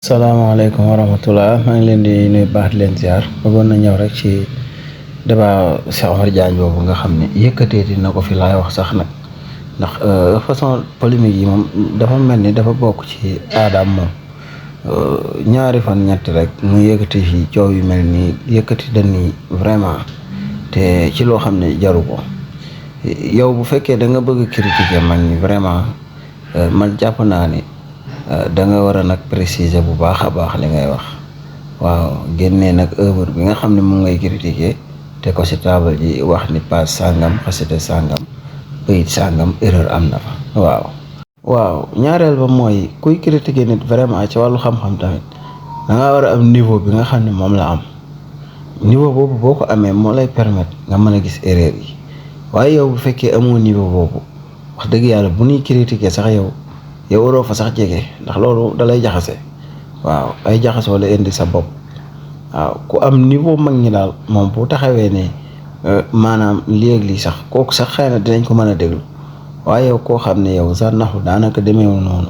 salaamaaleykum wa rahmatulah maa ngi leen di nuyu baax di leen ziar bëggoon na ñëw rek ci débat Cheikh Omar Diagne boobu nga xam ne yëkkateeti na ko fi laay wax sax nag ndax façon polémique yi moom dafa mel ni dafa bokk ci aadaam moom ñaari fan ñetti rek mu yëkkati fi coow yu mel nii yëkkati dañ ni vraiment te ci loo xam ne jaru ko yow bu fekkee da nga bëgg critiquer mag ñi vraiment man jàpp naa ne. Da nga war a nag préciser bu baax a baax li ngay wax waaw génnee nag œuvre bi nga xam ne mu ngay critiquer te ko ci table ji wax ni page sàngam xasida sàngam bayit sàngam erreur am na fa waaw ñaareel ba mooy kuy critiquer nit vraiment ci wàllu xam-xam tamit da nga war a am niveau bi nga xam ne moom la am niveau boobu boo ko amee moo lay permettre nga mën a gis erreur yi waaye yow bu fekkee amoo niveau boobu wax dëgg yàlla bu ñuy critiquer sax yow waroo fa sax jege ndax loolu dalay jaxase waaw ay jaxasoo la indi sa bopp waaw ku am niveau mag ñi daal moom bu taxawee ne maanaam léegi lii sax kooku sax xëy na dinañ ko mën a déglu waaye yow koo xam ne yow sax naxu daanaka demeewul noonu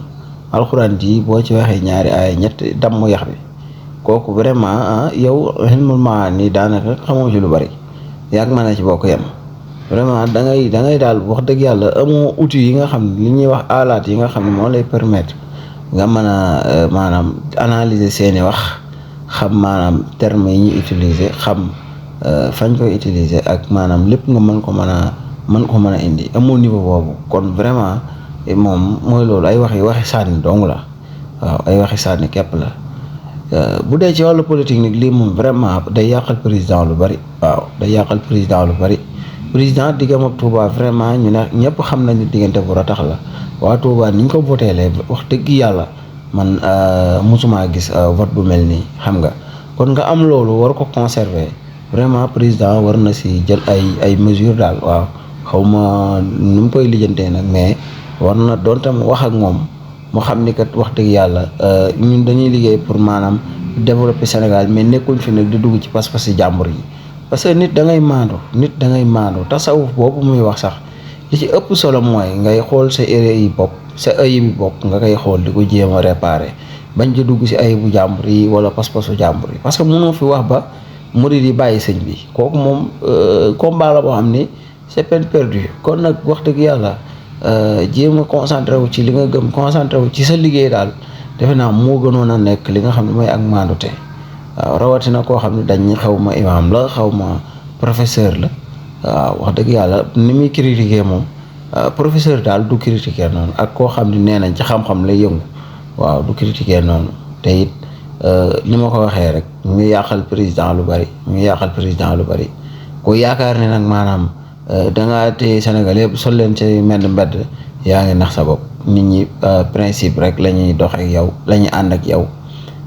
alxuraan ji boo ci waxee ñaari ay ñett damm yax bi kooku vraiment yow xilmul maa nii daanaka xamoo ci lu bari yàgg mën a ci bokk yem vraiment da ngay daal wax dëgg yàlla amoo outils yi nga xam ne li ñuy wax alaat yi nga xam ne moo lay permettre nga mën a maanaam analyser seeni wax xam maanaam termes yi ñuy utiliser xam fañ koy utiliser ak maanaam lépp nga mën ko mën a indi amoo niveau boobu kon vraiment moom mooy loolu ay waxi sànni dong la waaw ay waxi sànni képp la bu dee ci wàllu politique nag lii moom vraiment day yàqal président lu bari waaw day yàqal président lu bari président diggam ak Touba vraiment ñu ne ñëpp xam nañu diggante bu ratax la waa Touba niñ ko voteelee wax dëgg yàlla man mosuma gis vote bu mel nii xam nga kon nga am loolu war ko conserver vraiment président war na si jël ay mesures daal waaw xaw ma nu mu koy lijjantee nag mais war na doon tam wax ak moom mu xam ni kat wax dëgg yàlla ñun dañuy liggéey pour maanaam développer Sénégal mais nekkuñ fi nag di dugg ci pas-pas si jàmbur yi. parce que nit da ngay maandu tasawuf boobu muy wax sax li ci ëpp solo mooy ngay xool sa erreur yi bopp sa ayib yi bopp nga koy xool di ko jéem a réparer bañ ci dugg si ayibu jàmbur yi wala pas-pasu jàmbur yi parce que mënoo fi wax ba murid yi bàyyi sëñ bi kooku moom combat la boo xam ni c'est peine perdue kon nag wax dëgg yàlla jéem a concentré wu ci li nga gëm concentré wu ci sa liggéey daal defe naa moo gënoon a nekk li nga xam ne mooy ak maandute waaw rawatina koo xam ne dañ xaw ma imaam la xaw ma professeur la waaw wax dëgg yàlla ni muy critiquer moom professeur daal du critiquer noonu ak koo xam ne nee nañ ci xam-xam lay yëngu waaw du critiquer noonu te it ni ma ko waxee rek mu ngi yàqal président lu bari ku yaakaar ne nag maanaam dangaa téye Sénégal yëpp sol leen ci mbedd yaa ngi nax sa bopp nit ñi principe rek la ñuy dox ak yow la ñuy ànd ak yow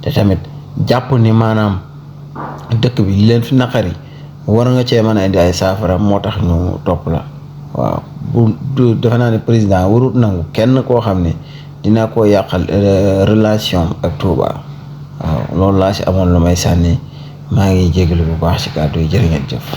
te tamit jàpp ni maanaam dëkk bi li leen fi naqari war nga cee mën a indi ay saafara moo tax ñu topp la waaw bu defe naa ne président warut nangu kenn koo xam ne dina ko yàqal relation ak Touba waaw loolu laa si amoon lu may sànni maa ngi jégalu bu baax ci kàddu yi jërë ngeen jëf